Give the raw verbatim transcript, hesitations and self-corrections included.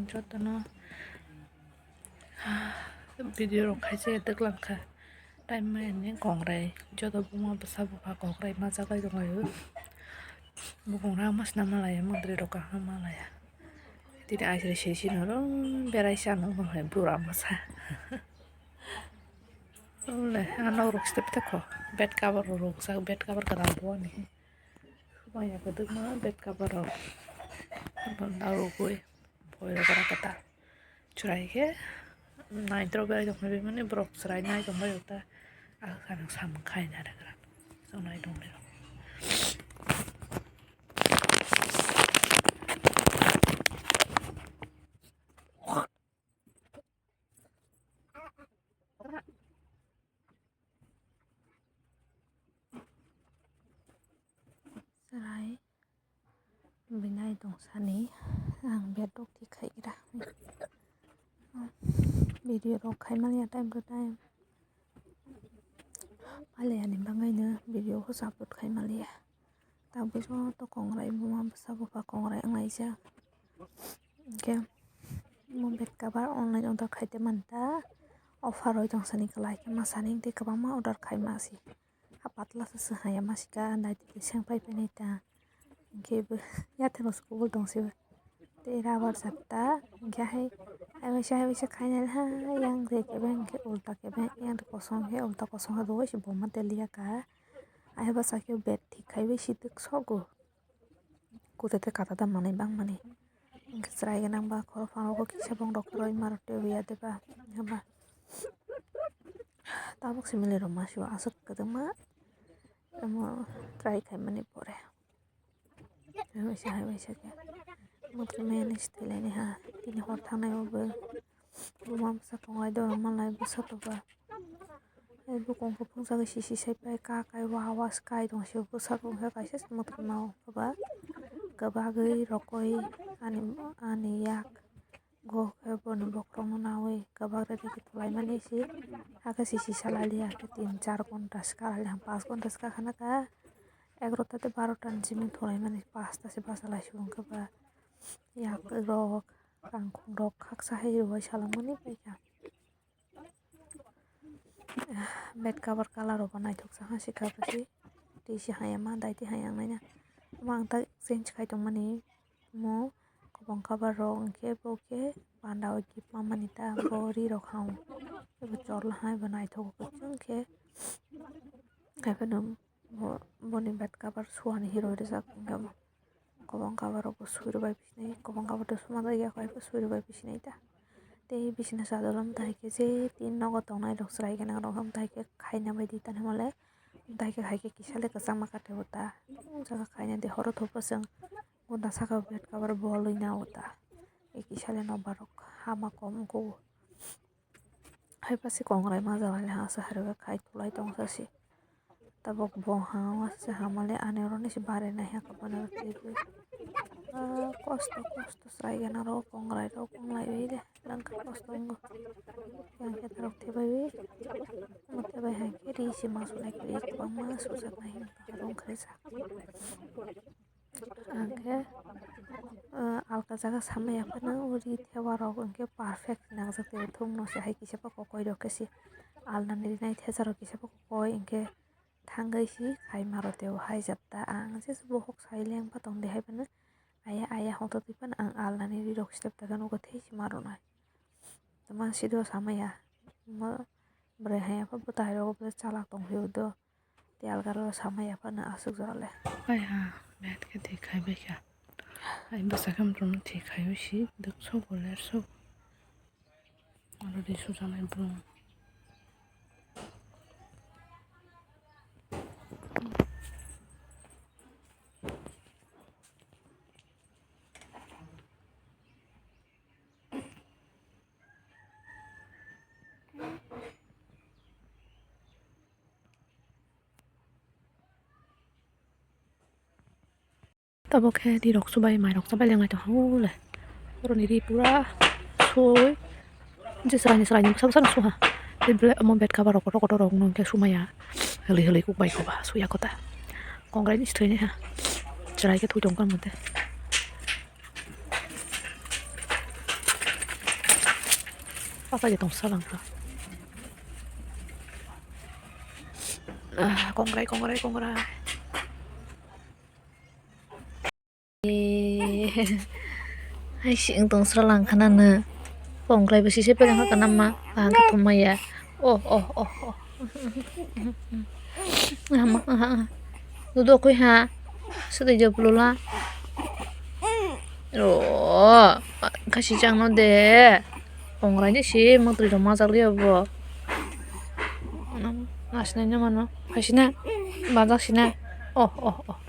Jotono video rok khaisa ya twklang kha. Time maya ni kongrai joto buma bwsa bupha kongrai ma chaklai tonglaio. Bukung rang masna malaya, mundri rok kaham malaya. Tini aisre sisi norok berai sa nung hai bura masa. Ole ano rok step te kho bed cover rok rok sak, bed cover kwtal bo ni. Maya kwdwkma bed cover rok. Abo narwgwi boirok oro kwtal. Chwrai khe naithrok berai tongmani borok chwrai nai tongbai ta. Ang samung khaina rwgra. Chwng nai tongmani rok. Chwrai bini ai tong sani ang bed rok thik khai gra. Video rok khai manya time to time. Pale ani bangai no video hosa upload khai manya. Tabuk joto kongrai buma bwsa bupha kongrai wnglaijak. Hwnkhe mo bed cover online order khaite manta, offer roi tong sani kwlai khe masani tei kwbangma order khai masi. Ha patla se swng haya masika naitwi seng pai painai ta. Hwnkhe bo yatheno se kubul tong se tei rubber chatta hwnkhe hai hai waisa hai waisa khainani ha yang je kebeng hwnkhe ulta kebeng yang kosom khe ulta kosom khe bo waisa boma teliya ka. Ai bwsa khe bed thik khai bai si twk sogo. Kota tei kata da manwi bangmani. Hwnkhe chwrai gwnang ba khoroknwi rogo kisa bong rok kwrwi ma rok twiwi ya de ba. Hwnba tabuk se milai rok ma sio aswk kwdwkma omo try khaimani pore. Hai waisa hai waisa khe. Motri maya ni se thwilaini ha. Tini hor thangnai o bo. Buma bwsa tonglai dorong manlai bwsa toba. Hai bukung kuphung jagwi sisi sai pai ka kai wa wa se kai tong se bwsa tong khe kaisa se motri mao kwbak kwbagwi rokoi ani ani yak go khe boni bokhorok no nawi kwbak rwdi khe tulaimani se hakhe sisi salai liya khe tin char ghonta se kha lai paanch ghonta se kha khana kha egarota tei barota ni simi tulaimani paanch ta se bacha lai si bo khe ba yak rok kangkhong rok khaksa hai rwui salamani paikha. Bed cover colour rok bo naithok sa ha si kha bwsi twi si haya ma dai twi haya wngnai na omo ang tak change khai tongmani omo kwbang cover rok hwnkhe bo khe panda o gift ma mani ta bo ri rok ha o tei bo chorla hai bo naithok kwchwng khe hai phano. Bo, boni bed cover suani hiroi rijak hwnkhe bo. Kwbang cover rok bo sui rwbai bisinai, kwbang cover rok suma jagya khe bo sui rwbai bisinai ta. Tei bisina sadolo mwtai khe je tin nogo tongnai rok chwrai gwnang rok mwtai khe khaina bai di tani hwnle mwtai khe hai khe kisa le kwchangma katai o ta. O jaga khaina di horo thopro chwng ghonta saka o bed cover bolwi na o ta. Kisa le nokbar rok hama kom wngkuk o. Hai pasi kongrai ma jala le ha se hai rwgwi khai tulai tong sa se. Tabuk bo ha o se hama le ani oro ni se bare nai ha kwbana rw twi gwi. Ah, kosto kosto chwrai gana rw kongrai rw wng lai wi le langkha kosto wngo. Yang khe norok thebai wi omo thebai hai khe ri se ma sulai kwrwi kwbangma sujak nai hwn rung khaijak. Ang khe, ah, alka jaga samaya phano ri thewa rok hwnkhe perfect nangjak tei thumno se hai kisa kokoi rok khe se alnani rinai theja rok kisa kokoi hwnkhe thangwi se khai ma rw tei hai jat ta ang je bohok sai leng ba tong di hai phano aya aya hoto twi phano ang alnani ri rok step ta khe nugo thei se ma rwnai tama sido samaya bwrwi hai apha bwtai rok chalak tong phio do. Tei algaro samaya phano aswk jora le. Ai ha, bed khe thik khai bai kha. Ai bwsa khe amtwrwngno thik khai wi si, dwk sobo ler sobo. Aro de sujaknai bwrwng. Tabuk khe ri rok subai, mai rok chabai lenglai tong ha le. Boroni ri pura sui. Je swraini swraini bwsa bwsa no su ha. Tei belai omo bed cover rok kotor kotor rok no hwnkhe sumaya. Hwlwi hwlwi kuk bai koba suya kota. Kongrai ni se thwini ha. Chwrai khe thwi tong kha mate. Patai tong sra lang kha. Ah, kongrai, kongrai, kongrai. Eh, hai si wng tong sra lang kha na nw. Kongrai bo sise pele kha kanama. Kaham khe thum maya. Oh, oh, oh, oh. Aha, aha, aha. Dudu khui ha. Sudai jabulula. Oh, kasi chang no de. Kongrai ni si motri rok majak liya bo. Nasinai no mano. Hai sina. Bajak sina. Oh, oh, oh.